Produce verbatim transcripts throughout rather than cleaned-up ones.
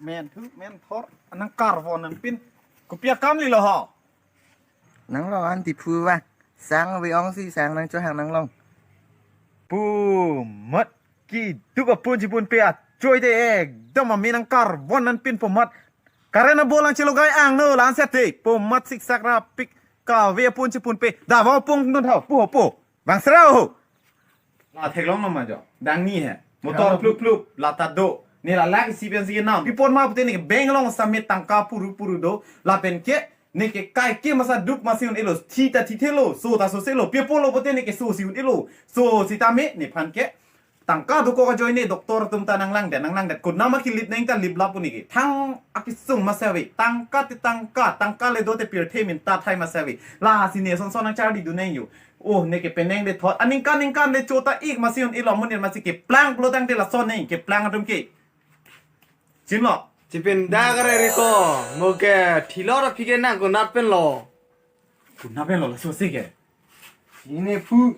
Men thu, men thor, nang karvon nang pin. Kopi akam lilo ho? Nanglong an Diphu vang. Sang ave ong si, sang nangchohang nanglong. Pu mat keduk apun chipunpe ajoine ekdom amen nang karvon nang pin pu mat. Current abolang chelogai angno la-an sette. Pu mat siksak rapik kave apun chipunpe. Dava pung nun thau, pu ho pu. Bang serau ho. La theklong lo ma jo. Dang ni he. Motor plup plup, la ta do. Ne la lang si pen si nam. Pi apot ma pute ne ke bank along sitame tangka puru puru do. Lapen ke ne ke kai ke masa dup masi un-elo. Thi ta thithelo. So ta soselo. Pi apot lo pute ne ke so si un-elo. So sitame nephan ke tangka dokok ajoine doctor atum ta nanglangdet, nanglangdet. Konat ma kelip nang ta lip lapu ne ke. Thang akesung masi ave. Tangka te tangka, tangka le do te pirthe min ta thai masi ave. Lasi ne son son nang charli dun nang jo. Oh, ne ke penang de thot. Aningkan ningkan de chota ik masi un-elo amonit masi keplang pulo tangte lason ne keplang atum ke. Chinlo. Chipinda kare riko. Mo ke thilo ra phike nang konat pen lo. Konat pen lo laso si ke. Ine pu.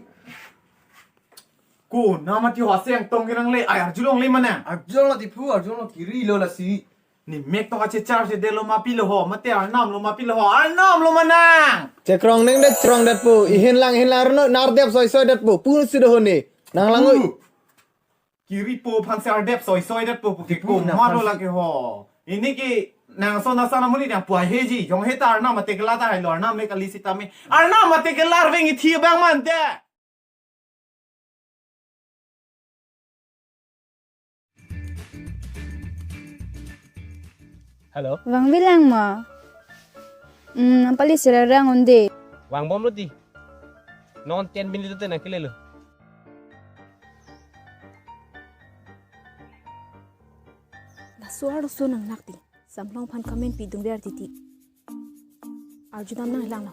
Konat mati ho aseng tong kenang le. Ai arjulong le manang. Arjulong lo Diphu, arjulong lo kiri lo lasi. Ne mek tong achechar chedelo ma pilo ho, mate arnam lo ma pilo ho, arnam lo manang. Chekrong neng det, krong det po. Ihin lang, ihin lang arno, nardep soi soi det po. Pun si do ho ne. Nang lang oi. Pu. Kiri po aphan si ardep soi soi det po, pu ke Diphu, ko na mado aphan si lake ho. Ini ke nang son na sana muni nang puai heji, jong he ta arnam mate kela ta hai lo, arnam le kali sitame. Arnam mate kela arveng ithi abang mante. Hello. Vang bilang ma. Hmm, pali serarang onde. Vang bom lo di. Non ten minute te nang kele lo. Laso arloso nang nak di. Samlong aphan comment pidun ver titi. Arjudam nang lang lo.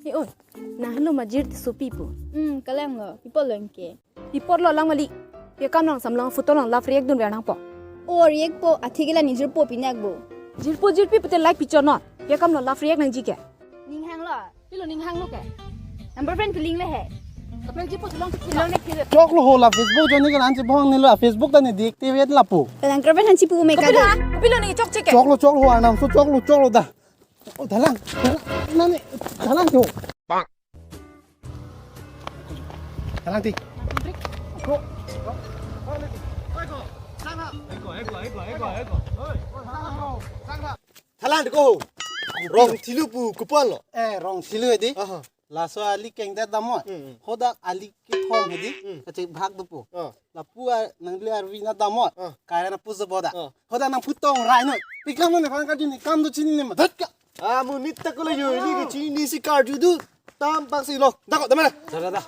E oi, nang helo ma jirte sopi po. Hmm, kalang lo, pi apot lo anke. Pi apot lo lang mali. Pi akam nang samlong photo along love react dun ver nangpo. O react po, atheke la ne jirpo pinak bo. Jirpo jirpi pute like pichor non. Pi akam lo love react nangji ke. Ning hang lo, pilo ning hang lo ke. Number friend piling le he. Kapel jirpo tulong tulong ne kilo. Choklo ho la Facebook joni kan anche bohong ne lo Facebook ta ne deactivate lapo. Kalang kerben han chipu me ka. Kapilo, kapilo ne chokche ke. Choklo choklo arnam so choklo choklo da. Oh, dalang, dalang, nani, dalang jo. Bang. Dalang ti. Bro. Dalang ti ko. Rong thilu pu kupon lo. Eh, rong thilu di. Aha. Laso ali keng det damot. Hmm, hmm. Hodak ali kethom hedi. Hmm. Kachek bhak dopo. Oh. Lapu a nangli arvi na damot. Oh. Kaya na puso boda. Oh. Hodak nang putong rai noi. Pikam na kan karju ne kam do chini ne ma. Dat ka. Ah, mo nit ta ko lo yo ni ke chini si karju do. Tam pak si lo. Dako, damana. Da, da, da.